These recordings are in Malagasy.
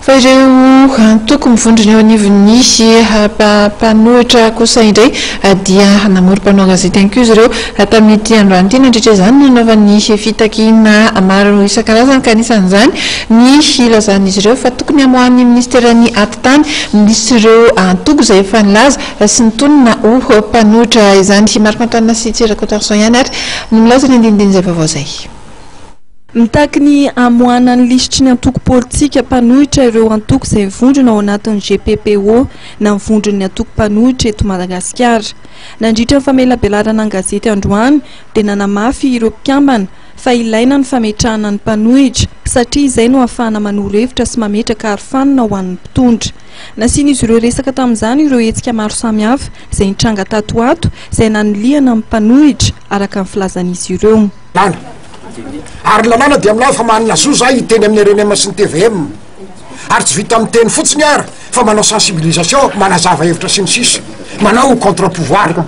Fa ireo antoko mivondrona eo anivon'ny mpanohitra kosa indray dia namory mpanao gazety ihany koa izy ireo tamin'ity androany ity. Nandritra izany no nanaovany fitakiana maro isan-karazany ka anisan'izany ny hilazan'izy ireo fa tokony hamoahan'ny minisiteran'ny atitany misy ireo antoko izay efa nilaza sy nitonona ho mpanohitra izany. Marc Antoine sy Thierry Rakotoarison ihany ary no milaza ny andinindin'izay vaovao izay. Mitaky ny hamoahana ny lisitry ny antoko politika mpanohitra ireo antoko izay mivondrona ao anatin'ny GPPO na ny vondron'ny antoko mpanohitra eto Madagasikara. Nandritra ny famelabelarana an-gazety androany dia nanamafy ireo mpikambana fa ilaina ny fametrahana ny mpanohitra satria izay no ahafahana manoro hevitra sy mametraka arofanina ho an'ny mpitondra. Nasian'izy ireo resaka tamin'izany ireo hetsika maro samihafa izay nitranga tato ho ato izay nanilihana ny mpanohitra araka ny filazan'izy ireo. Lalàna. Ary ny lalàna dia milaza fa manana zo zahay hiteny amin'ny rnm sy ny tvm. Ary tsy vita miteny fotsiny ary fa manao sensibilisation, manazava hevitra sy ny sisa. Manao contre pouvoir.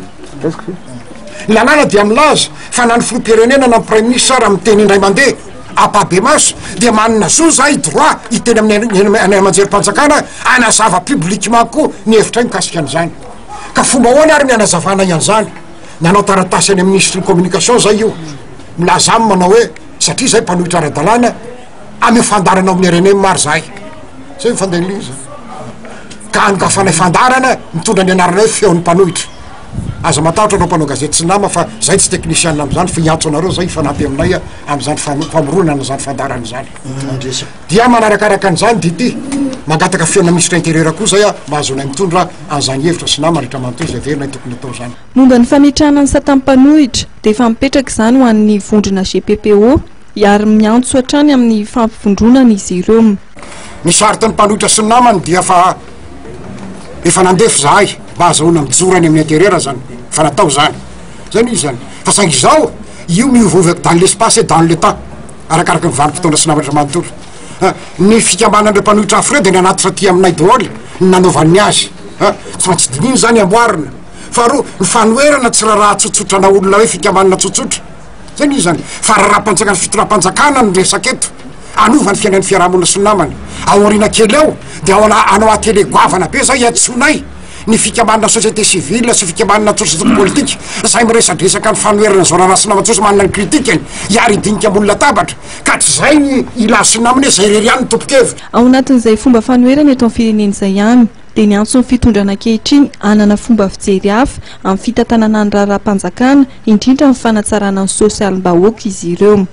Ny lalàna dia milaza fa na ny filoham-pirenena na ny praiminisitra ara miteny indray mandeha ampahibemaso dia manana zo zahay droit hiteny amin'ny any aman-jerim-panjakana hanazava publiquement koa ny hevitray mikasika an'izany. Ka fomba ahoana ary ny hanazavanay an'izany? Nanao taratasy any amin'ny minisitry ny communication zay io, milaza aminy manao hoe satria zay mpanohitra ara-dalàna, ameo fandaharana ao amin'ny rnm ary zahay. Zay ny fandehan'ilay izy. Ka anokafanay fandaharana mitondra ny anarana hoe feon'ny mpanohitra. Aza matahotra anao mpanao gazety sy nama fa zay tsy teknisianina amin'izany fa hiantso anareo zay hifanampy aminay amin'izany famoronana izany fandaharana izany. Dia manarakaraka an'izany dia ity, mangataka feona minisitra intérieur koa zay mba hahazoanay mitondra an'izany hevitra sy nama rehetra manontolo izay heverinay tokony atao izany. Momba ny fametrahana ny satan'ny mpanohitra dia efa mipetraka izany ho an'ny vondrona GPPO ary miantso hatrany amin'ny fampivondronana izy ireo. Ny charte ny mpanohitra sy ny namany dia efa efa nandefa izahay mba hahazahoana mijoro any amin'ny intérieur zany, efa natao izany. Zay no izy zany. Fa saingy izao, io miovaova dans l'espace et dans le temps. Arakaraka ny vanim-potoana sy namatra manontolo. Ny fikambanan'ireo mpanohitra hafa ireo dia nanatitra aty aminay daholo ny nanaovany ny azy. Tsy maintsy dinihina izany amboarina. Faharoa, ny fanoherana tsy raharaha tsotsotra na olona hoe fikambanana tsotsotra. Izay no izy izany. Fa raharaham-panjakana sy fitondram-panjakana no resaka eto. Hanova ny fiainan'ny fiarahamonina sy ny namany. Ao aoriana kely ao dia ao hanao atelier goavana be izay hiantsoanay ny fikambanana société civile sy fikambanana tsotsotra politika izay miresadresaka ny fanoherana izao raharaha sy naman-tsoa sy manana ny critique-ny hiary hidinika ambony latabatra ka tsy izay ny hilaza sy ny namany hoe izay irery ihany no tompon-kevitra. Ao anatin'izay fomba fanoherana eto amin'ny firenena izay ihany dia niantso ny fitondrana ankehitriny hanana fomba fijery hafa amin'ny fitantanana ny raharaham-panjakana, indrindra ny fanatsarana ny sosialim-bahoaka izy ireo.